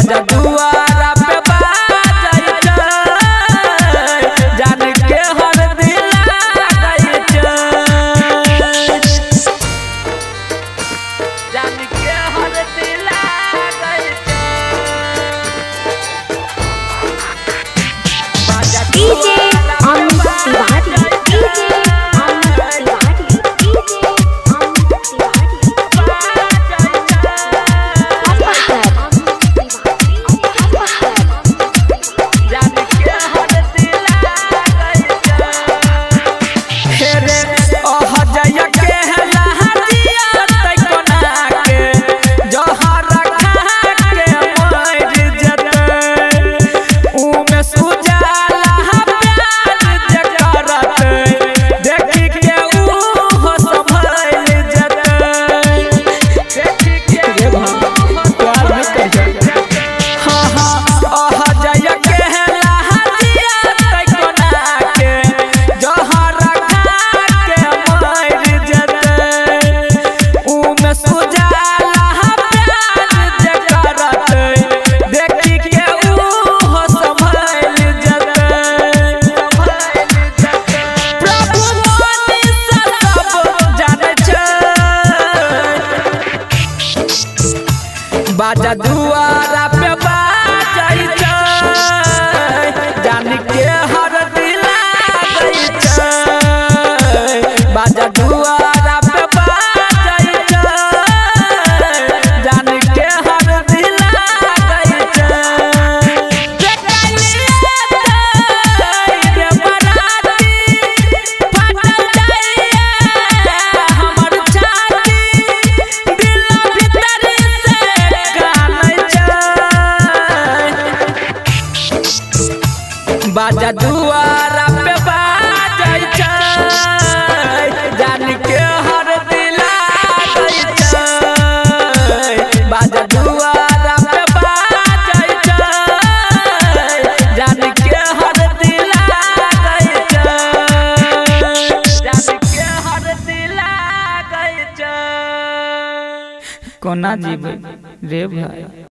बाजा दुआरा पे बाजै छै, जान के हर दिल लागै छै। जान के हर दिल लागै छै। बाजा DJ Amit Tiwari, DJ Amit Tiwari, DJ Amit Tiwari. अपहर, अपहर। बाजा दुआरा पे बाजै छै, जान के हर दिल लागै छै। बाजा दुआरा पे बाजै छै, जान के हर दिल लागै छै। रे बराती फाटल जाइए हमर छाती, दिल भीतर से कानै छै। बाजा दुआरा पे बाजै छै, जान के हर दिल लागै छै। बाजा दुआरा पे बाजै छै, जान के हर दिल लागै छै। जान के हर दिल लागै छै। कोना जीबै रे भाई।